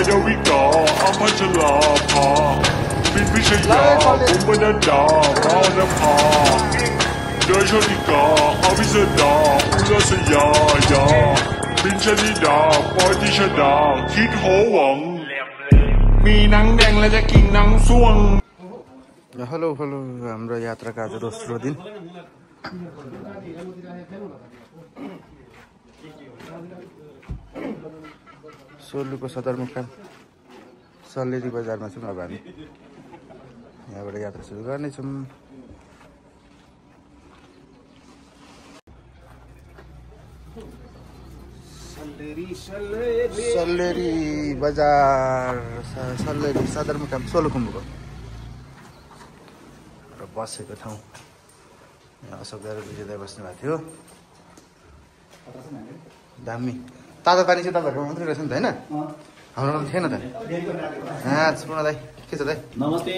ดาวิกาอภัชราภาบินพิชยาอุบลดาพานภาเดชนิกาอภิสดาอุลสยายาบินชนิดาปอยติชดาคิดโหวังมีหนังแดงและจะกินหนังส่วงहेलो hello हाम्रो यात्राका आज दोस्रो दिन सोलुको सदरमुकाम सल्लेरी बजारमा छौँ अब हामी यहाँबाट यात्रा सुरु गर्नेछौँ सल्लेरी बजार सल्लेरी सदरमुकाम सोलुखुम्बुको बसेको ठाउँ यहाँ अशोकदार विजयदार बस्नु भएको थियो दामी तातो पानी चाहिँ तपाईँहरूको मात्रै रहेछ नि त होइन हाम्रोमा थिएन त पूर्ण दाई के छ दाई नमस्ते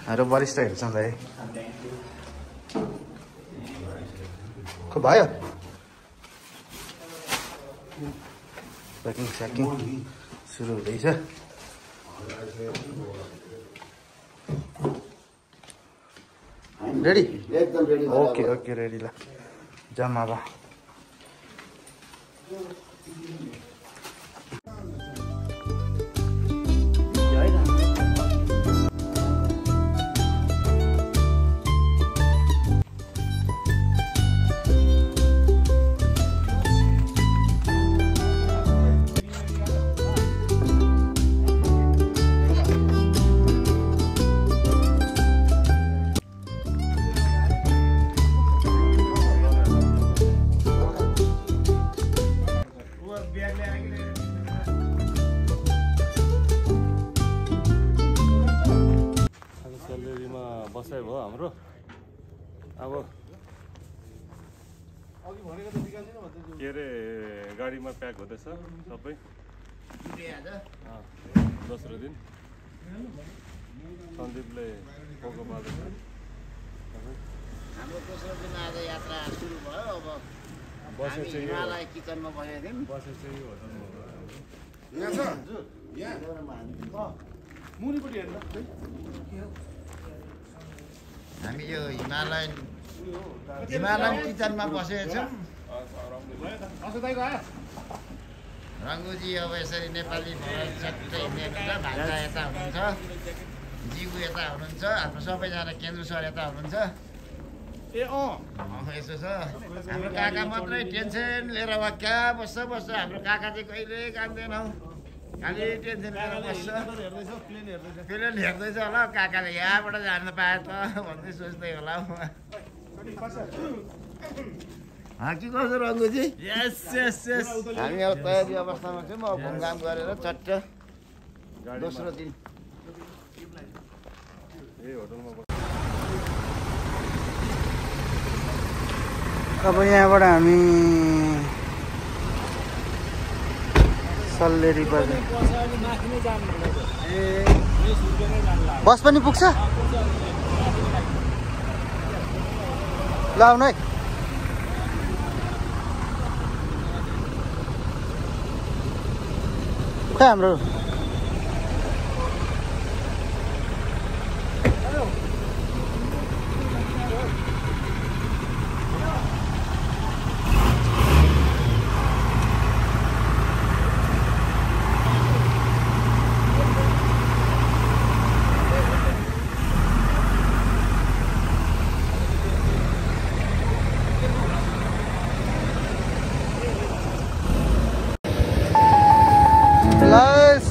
हाम्रो वरिष्ठ हेर्छौँ दाई खो भयो प्याकिङ स्याकिङ सुरु हुँदैछ रेडी एकदम रेडी ओके ओके रेडी ल जम्मा बा बसाइ भयो हाम्रो अब के अरे गाडीमा प्याक हुँदैछ सबै दोस्रो दिन सन्दीपले पोको बाल्दैछ हाम्रो दोस्रो दिन आज यात्रा सुरु भयो अब बसे चाहिँ हिमालय किचनमा बसेको थियौँ बसे चाहिँ यो होटलमा हामी यो हिमालयन किचनमा बसेका छौँ रङ्गुजी अब यसरी नेपाली भएर च्याट्टै हिँड्ने हुनुहुन्छ भान्जा यता हुनुहुन्छ जिगु यता हुनुहुन्छ हाम्रो सबैजना केन्द्र सर यता हुनुहुन्छ यसो छ हाम्रो काका मात्रै टेन्सन लिएर वाक्या बस्छ हाम्रो काका चाहिँ कहिले काट्दैन हौ खालि टेन्सन लिएर बस्छ प्लेन हेर्दैछ होला काकाले यहाँबाट जान पाए त भन्दै सोच्दै होला हौ के कसो रङ्गुजी हामी अब तयारी अवस्थामा छौँ अब घुमघाम गरेर चट्ट दोस्रो दिन अब यहाँबाट हामी सल्लेरी बजार बस पनि पुग्छ ल आउनु है खै हाम्रो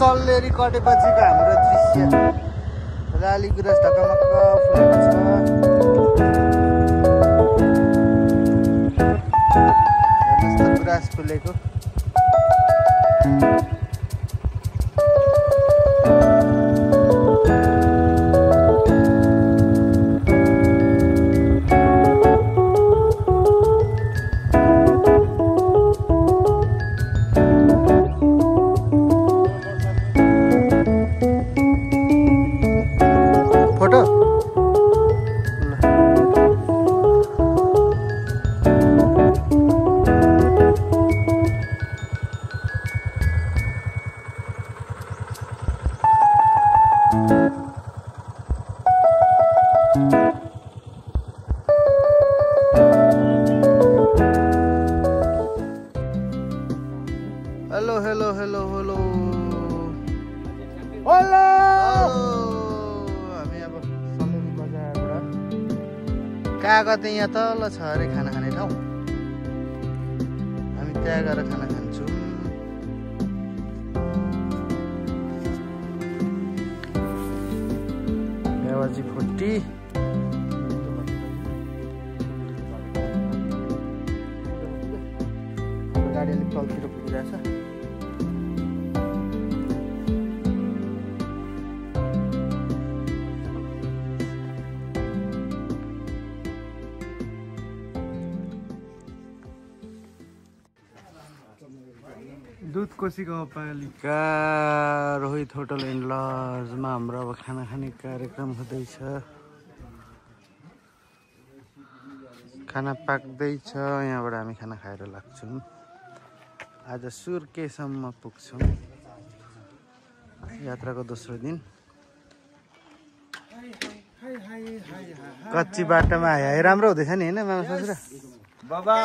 सल्लेरी कटेपछिको हाम्रो दृश्य लाली गुराँस ढकमक्क फुलेको छ हेर्नुहोस् त गुराँस फुलेको hello hello hello hello hello हामी अब सलेरी बजारबाट कहाँ कतै यहाँ तल छ अरे खाना खाने ठाउँ हामी त्यहाँ गएर खाना खान्छौँ मेवाजी 40 गाडी अलिक तलतिर पुगिरहेछ दुधकोशी गाउँपालिका रोहित होटल एन्ड लजमा हाम्रो अब खाना खाने कार्यक्रम हुँदैछ खाना पाक्दैछ यहाँबाट हामी खाना खाएर लाग्छौँ आज सुर्केसम्म पुग्छौँ यात्राको दोस्रो दिन कच्ची बाटोमा हाई राम्रो हुँदैछ नि होइन मामा ससुरा बाबा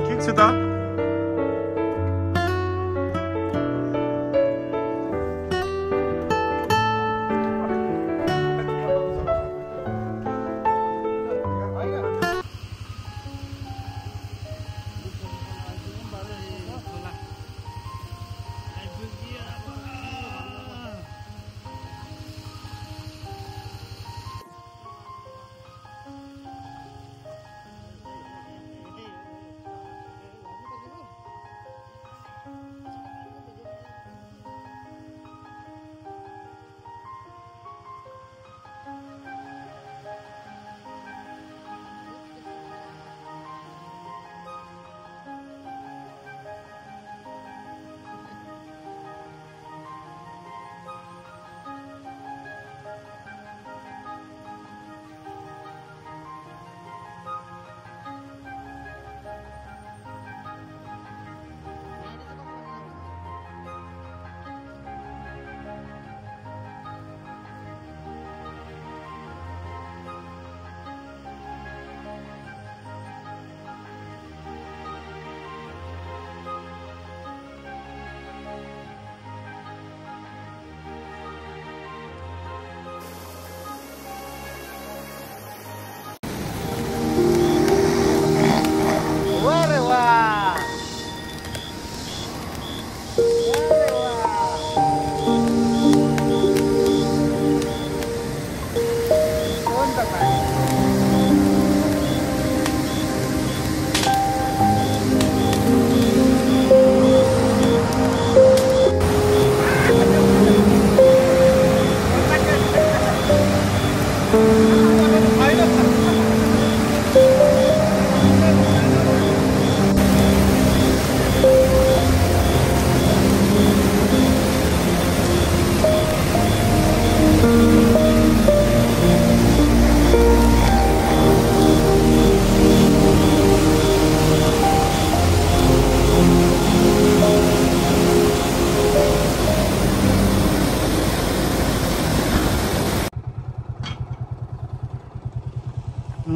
ठिक छ त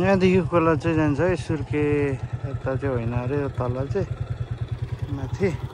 यहाँदेखि खोला चाहिँ जान्छ है सुर्के यता चाहिँ होइन अरे तल चाहिँ माथि